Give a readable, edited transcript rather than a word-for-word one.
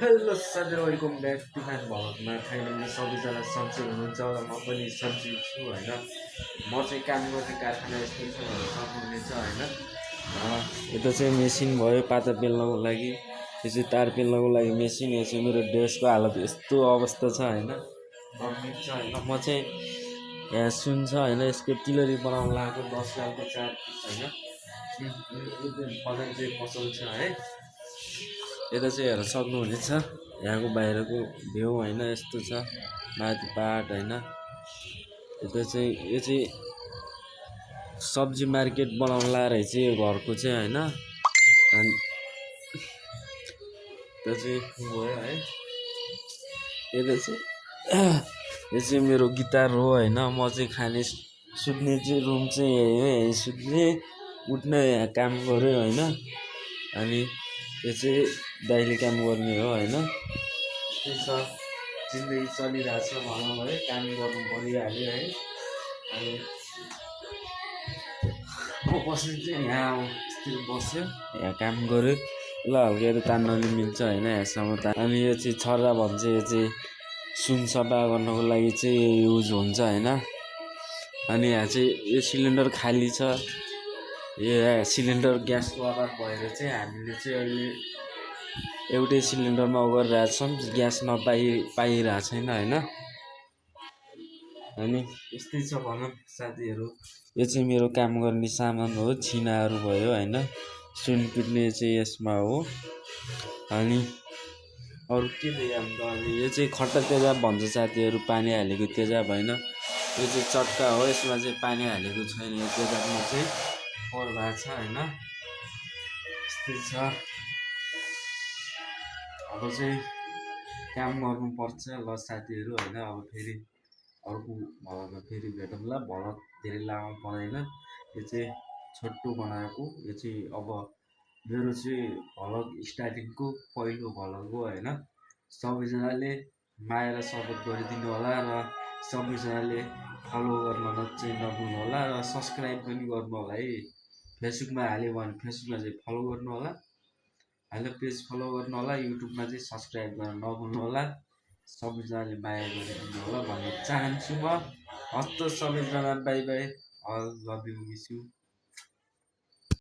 Hello साथीहरु, welcome back to my भ्लगमा। Finally सबैजना सन्चै हुनुहुन्छ र म पनि सन्चै छु होइन। म चाहिँ काम गर्ने कारखाना यस्तो छ भनेर सक्नुहुनेछ होइन। यता चाहिँ मेसिन भयो पाता पेल्नको लागि, यो चाहिँ तार पेल्नको लागि मेसिन। यो चाहिँ मेरो ड्रेसको हालत यस्तो अवस्था छ होइन, गम्भीर छ होइन। म चाहिँ यहाँ सुन छ होइन, यसको तिलरी बनाउनु लगाएको 10 लाखको 4 पिस होइन। बनाइ चाहिँ पसल छ है। यता चाहिँ हेर्न सक्नुहुनेछ यहाँको बाहिरको भ्यू होइन, यस्तो छ माथि पाहाड होइन। यता चाहिँ यो चाहिँ सब्जी मार्केट बनाउनु लाएर चाहिँ यो घरको चाहिँ होइन। अनि त्यो चाहिँ भयो है। यता चाहिँ यो चाहिँ मेरो गिटार हो होइन। म चाहिँ खाने सुत्ने चाहिँ रुम चाहिँ यही हो, यहीँ सुत्ने उठ्ने यहाँ काम गऱ्यो होइन। अनि यो चाहिँ दाइले काम गर्ने हो होइन। त्यही छ, जिन्दगी चलिरहेछ भनौँ है, काम गर्नु परिहाल्यो है। अनि म बस्ने चाहिँ यहाँ यस्तरी बस्यो, यहाँ काम गऱ्यो ल, हल्का त तान्नु मिल्छ होइन यहाँसम्म त। अनि यो चाहिँ छर्रा भन्छ, यो चाहिँ सुन सफा गर्नको लागि चाहिँ युज हुन्छ होइन। अनि यहाँ चाहिँ यो सिलिन्डर खाली छ, यो सिलिन्डर ग्यासको अभाव भएर चाहिँ हामीले चाहिँ अहिले एउटै सिलिन्डरमा गरिरहेछौँ, ग्यास पाइरहेको छैन होइन। अनि यस्तै छ भनौँ साथीहरू। यो चाहिँ मेरो काम गर्ने सामान हो, छिनाहरू भयो होइन। सुन पिट्ने चाहिँ यसमा हो। अनि अरू के देखाउँ त, अनि यो चाहिँ खट्टा तेजाब भन्छ साथीहरू, पानी हालेको तेजाब होइन। यो चाहिँ चट्टा हो, यसमा चाहिँ पानी हालेको छैन, यो तेजाबमा चाहिँ फोहोर भएको छ होइन। यस्तै छ। अब चाहिँ काम गर्नुपर्छ ल साथीहरू होइन। अब फेरि अर्को भ्लगमा फेरि भेटौँला। भ्लग धेरै लामो पर्दैन, यो चाहिँ छोटो बनाएको। यो चाहिँ अब मेरो चाहिँ भ्लग स्टार्टिङको पहिलो भ्लग हो होइन। सबैजनाले माया र सपोर्ट गरिदिनु होला र सबैजनाले फलो गर्न चाहिँ नभुल्नु होला र सब्सक्राइब पनि गर्नु होला है। फेसबुकमा हाल्यो भने फेसबुकमा चाहिँ फलो गर्नु होला, अहिले पेज फलो गर्नु होला, युट्युबमा चाहिँ सब्सक्राइब गर्न नभुल्नु होला। सबैजनाले माया गरिदिनु होला भन्न चाहन्छु म। हस्त सबैजना, bye bye, all love you, miss you.